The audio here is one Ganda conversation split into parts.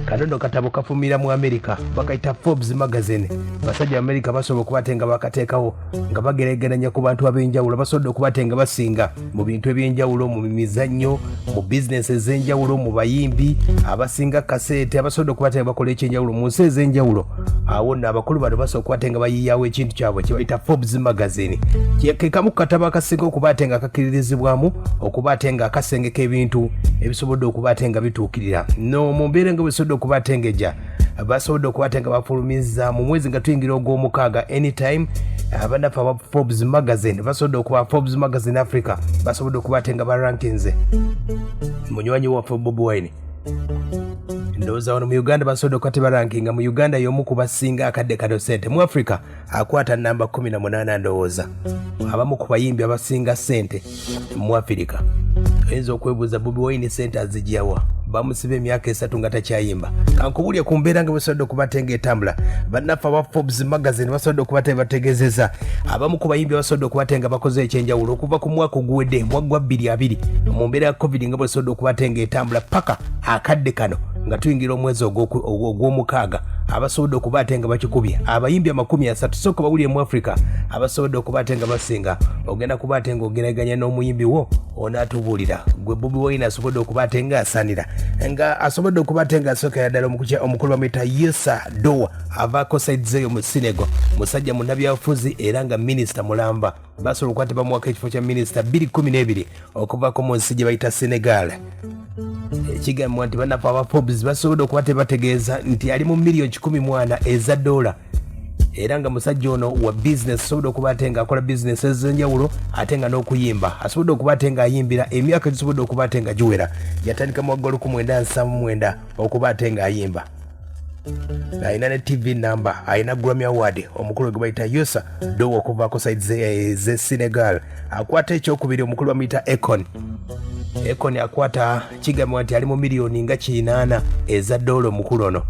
Kano nno katabo kafumira mu America, bakayita Forbes Magazine. Basajja America basobola okuba ate nga bakateekawo nga bageregeranya ku bantu ab'enjawulo basobodde okuba ate nga basinga mu bintu eby'enjawulo, mu mizannyo, mu bizinesi ez'enjawulo, mu bayimbi abasinga kaseete, abasobodde okuba ate nga bakola ekyenjawulo mu nsi ez'enjawulo. Awo nno abakulu bano basobola okuba ate nga bayiyawo ekintu kyabwe kye bayita Forbes Magazine. Ke kamu ku katabo akasinga okuba ate nga kakkiririzibwamu okuba ate nga akasengeka ebintu ebisobodde okuba ate nga bituukirira. No mu mbeera nga bwesobodde okuba ate nga ejja, basobodde okuba ate nga bafulumiza mu mwezi nga tuyingira ogw'omukaaga anytime. Abanaffe aba Forbes Magazine basobodde okuba, Forbes Magazine Africa basobodde okuba ate nga barankinze munywanyi waffe Bobi Wine. Ndowooza wano mu Uganda basobodde okuba tebarankinga mu Uganda y'omu ku basinga akadde kano sente mu Africa, akwata namba 18. Ndowooza abamu ku bayimbi abasinga sente mu Afirika. Oyinza okwebuuza, Bobi Wine sente azigyawa? Bamusiba emyaka 3 nga takyayimba. Kankubulye ku mbeera nga basobodde okuba te nga etambula. Bannaffe aba Forbes Magazine basobodde okuba te bategeezeza abamu ku bayimbi abasobodde okuba te nga bakoze ekyenjawulo okuva ku mwaka oguwedde mwaggwa 2020 mu mbeera ya COVID nga bwesobodde okuba te nga etambula paka akadde kano nga tuyingira omwezi ogw'omukaaga, abasobodde okuba ate nga bakikubye, abayimbi 30. Sooka bawulire mu Africa abasobodde okuba ate nga basinga. Ogenda kuba ate nga ogeraganya n'omuyimbi wo onaatubuulira gwe Bobi Wine asobodde okuba ate nga asaanira, nga asobodde okuba ate nga asookera ddala omukulu bamuyita Youssou N'Dour, avaako sides eyo mu Senegal, musajja munnabyabufuzi era nga minisita mulamba. Basobola okuba tebamuwako ekifo kya minisita 2012 okuvaako mu nsi gye bayita Senegal. Ekigambibwa nti bannaffe aba Forbes basobodde okuba tebategeeza nti ali mu miliyoni 104 eza dola, era nga musajja ono wa bizinesi, asobodde okuba ate nga akola bizinesi ez'enjawulo ate nga n'okuyimba asobodde okuba ate nga ayimbira emyaka gisobodde okuba ate nga giwera. Yatandika mu mwaka 1979 okuba ate nga ayimba. Alina ne TV number, alina Grammy Award. Omukulu gwe bayita Youssou N'Dour okuvaako side ze Senegal akwata ekyokubiri. Omukulu bamuyita Akon. Akon akwata, kigambibwa nti ali mu miliyoni nga 80 eza dola omukulu ono,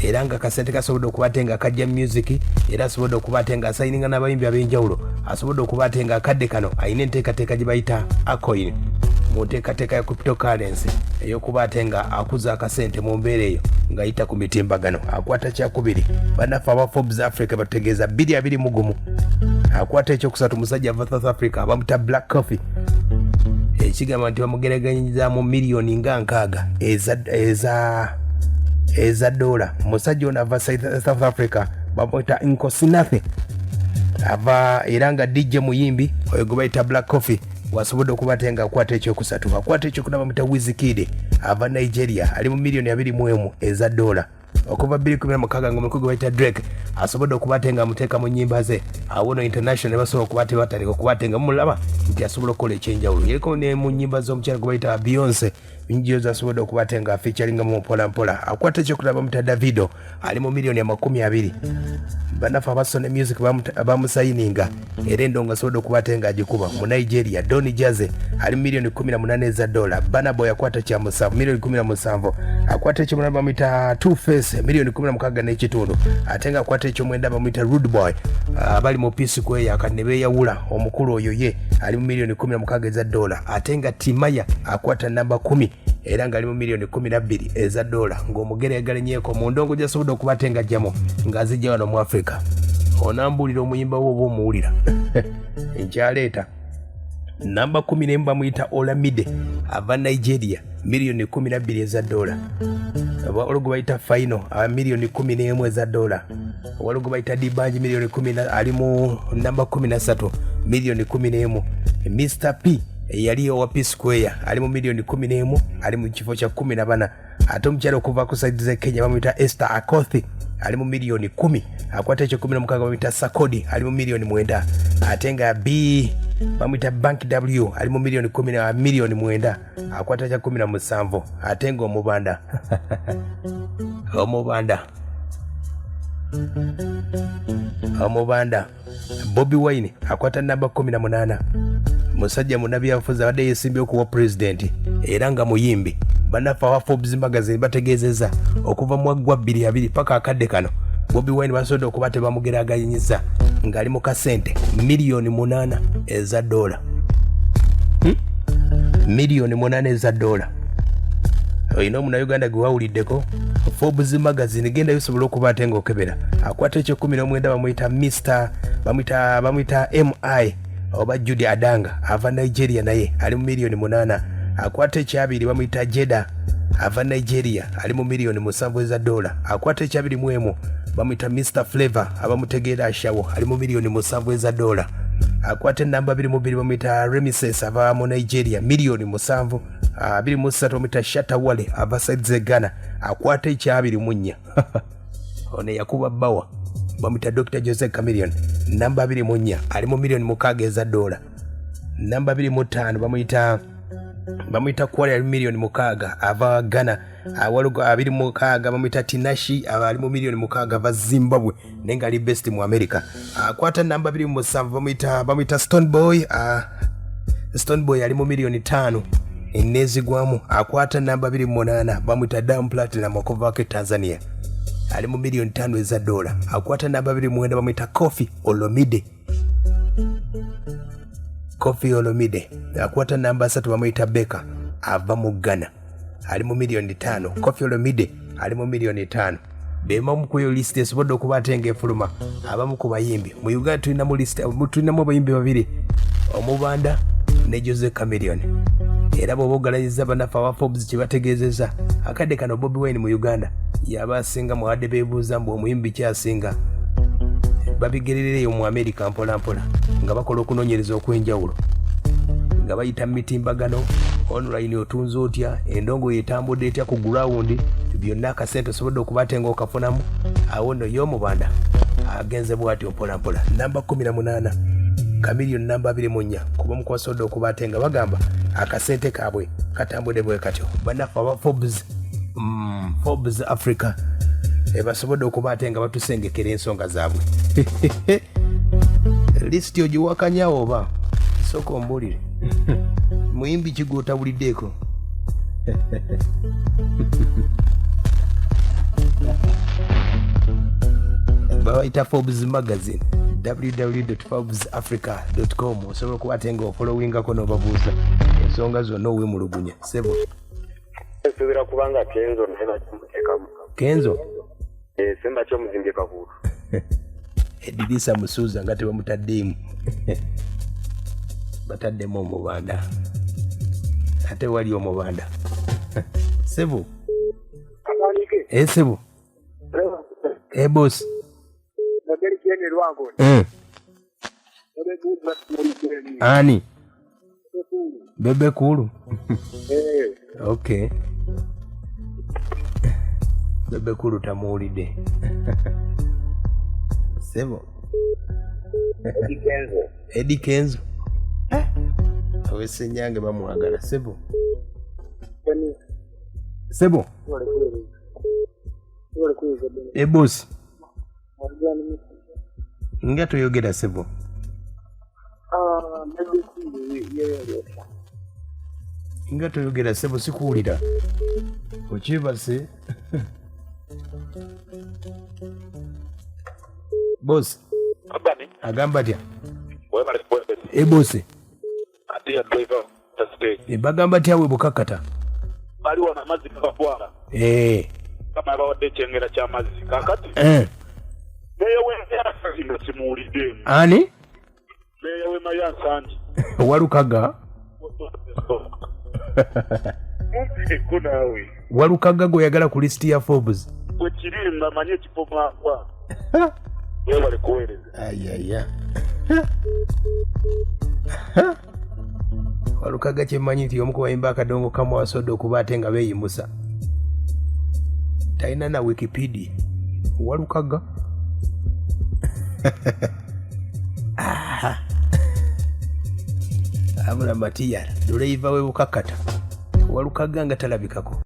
era nga kasente kasobodde okuba ate nga kajja music, era asobodde okuba ate nga asayininga n'abayimbi ab'enjawulo. Asobodde okuba ate nga akadde kano alina enteekateeka gye bayita Akoin, mu nteekateeka ya cryptocurrency ey'okuba ate nga akuza akasente mu mbeera eyo ng'ayita ku mitimbagano. Akwata kyakubiri. Bannaffe aba Forbes Africa batutegeeza 2021. Akwata ekyokusatu musajja ava South Africa, bamuta Black Coffee. Ekigamba nti bamugereganyiza mu miliyoni nga 60 eza dola. Musajja ono ava South Africa, bamwita Nkosinathi, ava era nga DJ muyimbi. Oyo gwe bayita Black Coffee wasobodde okuba ate nga akwata ekyokusatu. Akwata ekyokuna bamwita Wizkid, ava Nigeria, ali mu miliyoni 21 eza dola. Okuva 2016 nga omukulu gwe bayita Drake asobodde okuba ate nga amuteeka mu nnyimba ze, awo no international ne basobola okuba ate batandika okuba ate nga mumulaba nti asobola okukola ekyenjawulo. Yeriko ne mu nnyimba z'omukyala gwe bayita Beyonce bingi asobodde okuba ate nga afeaturingamu mpola mpola. Akwata ekyokulaba bamuta Davido, ali mu miliyoni 20. Bannaffe aba Sony Music bamusayininga, era endongo asobodde okuba ate nga agikuba mu Nigeria. Don Jazzy ali mu miliyoni 18 eza dola. Burna Boy akwata kya musanvu, miliyoni 17. Akwata ekyomunana bamuyita Two Face, miliyoni 16 n'ekitundu. Ate nga akwata ekyomwenda bamuyita Rude Boy, bali mu P Square kati ne beeyawula. Omukulu oyo ye ali mu miliyoni 16 eza dola. Ate nga Timaya akwata namba 10, era ng'ali mu miliyoni 12 eza dola, ng'omugeregalenyeeko mu ndongo gy'asobodde okuba ate nga ajjamu ng'azijja wano mu Africa. Onambuulira omuyimba wo oba omuwulira nkyaleeta. Namba 11 bamuyita Olamide, ava Nigeria, miliyoni 12 eza dola. Waliwo gwe bayita Phyno, miliyoni 11 eza dola. Waliwo gwe bayita D'banj, miliyoni 10 ali mu namba 13, miliyoni 11. Mr P eyali owa P Square ali mu miliyoni 11, ali mu kifo kya 14. Ate omukyala okuva ku side ze Kenya bamuyita Esther Akothi, ali mu miliyoni 10. Akwata ekyo 16 bamuyita Sarkodie, ali mu miliyoni 9. Ate nga B bamuyita Banky W, ali mu miliyoni 10 na miliyoni 9, akwata kya 17. Ate nga omubanda Bobi Wine akwata namba 18. Musajja munnabyabufuzi, abadde yesimbye okuwa pulezidenti era nga muyimbi. Bannaffe aba Forbes Magazine bategeezezza okuva mu gwa 2020 paka akadde kano Bobi Wine basobodde okuba tebamugeraganyiza ng'ali mu kasente miliyoni 8 eza dola. Miliyoni 8 eza dola. Olina omunauganda gwe wawuliddeko? Forbes magazine gendayo osobola okuba ate ng'okebera. Akwata ekyekumi n'omwenda bamuyita Mr bamuyita bamuyita Mi oba Judy Adanga ava Nigeria, naye ali mu miliyoni 8. Akwata ekyabiri bamuyita Jeda ava Nigeria, ali mu miliyoni 7 eza dola. Akwata ekyabiri mu emu bamuyita Mr Flavor abamutegeera Ashawo, ali mu miliyoni 7 eza dola. Akwata enamba 22 bamuyita Remises ava mu Nigeria, miliyoni 7. 23 bamuyita Shatta Wale ava side Ghana. Akwata ekyabiri mu nnya ono yakuba bbawa bamuyita Dr Jose Chameleone, namba 24, ali mu miliyoni 6 eza dola. Namba 25 bamuyita Kwale, ali mu miliyoni 6, ava Ghana. Awalugo 26 bamuyita Tinashi, ali mu miliyoni 6, ava Zimbabwe naye nga ali best mu America. Akwata namba 27 bamuyita Stone Boy, Stone Boy ali mu miliyoni 5 enezigwamu. Akwata namba 28 bamuyita Diamond Platnumz okuvaako e Tanzania, ali mu miliyoni 5 eza dola. Akwata namba 29 bamuyita Koffi Olomide, Koffi Olomide. Akwata namba 3 bamuyita Beka ava mu Ghana, ali mu miliyoni 5. Koffi Olomide ali mu miliyoni 5. Bemamu ku eyo lisiti esobodde okuba ate ng'efuluma abamu ku bayimbi mu Uganda. Tulinamu lisiti, tulinamu abayimbi babiri, Omubanda ne Jose Chameleone. Era bw'oba ogalanyiza bannaffe aba Forbes kye bategeezezza akadde kano, Bobi Wine mu Uganda yaba asinga. Muwadde beebuuza mbu omuyimbi kyasinga, babigerereyo mu America mpola mpola nga bakola okunoonyereza okw'enjawulo nga bayita mu mitimbagano online, otunze otya, endongo yetambudde etya ku ground, byonna akasente osobodde okuba ate nga okafunamu. Awo nno y'Omubanda agenze bw'atyo mpola mpola, namba 18, Chameleone namba 24, kuba mukubasobodde okuba ate nga bagamba akasente kaabwe katambudde bwe katyo. Bannaffe aba Forbes, Forbes Africa ebasobodde okuba ate nga batusengekera ensonga zaabwe. Lisiti ogiwakanyawo oba sooka ombuulire muyimbi ki gw'otawuliddeeko? Babayita Forbes magazine, www.forbesafrica.com. Osobola okuba ate nga ofolowingako n'obabuuza ensonga zonna owemulugunya sebo. Nsuubira kubanga Kenzo naye bakimuteekamu. Kenzo. Eh, Semba kyomuzimbye Kabuulu. Edirisa Musuuza nga tebamutaddeemu, bataddemu Omubanda ate wali Omubanda sebo. E sebo, e bosi. Ani Bebe Cool? Okay, Bebe Cool tamuwulidde sebo. Eddy Kenzo awesenyange bamwagala sebo, sebo e bosi, nga toyogera sebo. Nga toyogera sebo, sikuwulira, okyebase bosi. Agamba atya e bosi? Bagamba atya we Bukakata? Bali wano amazzi gabatwala. Kama yabawadde ekyengera ky'amazzi kakati. Meeya w'e nga simuwuliddeemu. Ani? Meeya w'e Mayansangi. Walukaga. Mumpieko naawe. Walukaga gweyagala ku lisiti ya Forbes? Bwe kiri nga manyi ekifo mwagwa. Webale kuweereza. Ayaya, Walukaga kyemmanyi nti omu ku bayimba akadongo kamwasodde okuba ate nga beeyimusa, talina na Wikipedia Walukaga. Abula Matiya duleiva we Bukakata, Walukaga nga talabikako.